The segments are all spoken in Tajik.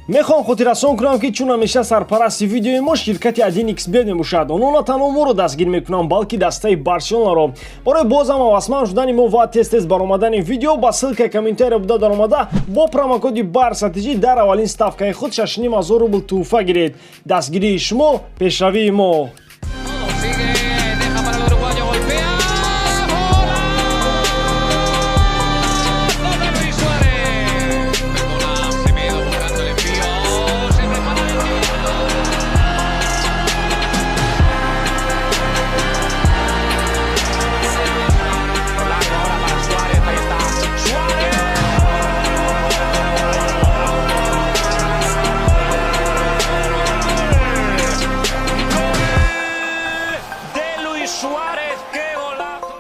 Мехоҳам хотиррасон кунам, ки чун ҳамеша сарпарасти видеои мо ширкати 1xBet мебошад. Онҳо на танҳо моро дастгир мекунанд, балки дастаи Барселонаро. Барои бозам ҳавасманд шудани мо ва тез-тез баромадани видео, ба ссылка и комментария буда даромада, бо промокоди БАРСАТИЖИ дар аввалин ставка и худ 6500 рубл тӯҳфа гиред. Дастгирии шумо — пешравии мо. Sigue, deja para el uruguayo, golpea. ¡Golazo de Luis Suárez! Perdona, Semedo buscando el envío. Se prepara el tiro. Largo ahora para Suárez, ahí está. ¡Suárez! ¡Gol de Luis Suárez! ¡Qué golazo!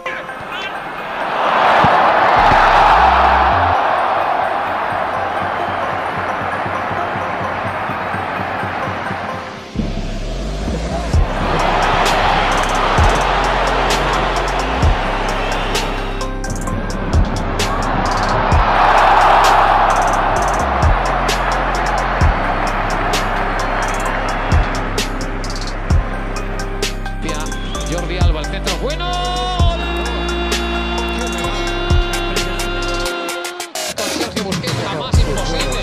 Jordi Alba, el centro bueno. ¡Gol! Con Sergio Busquets, jamás imposible.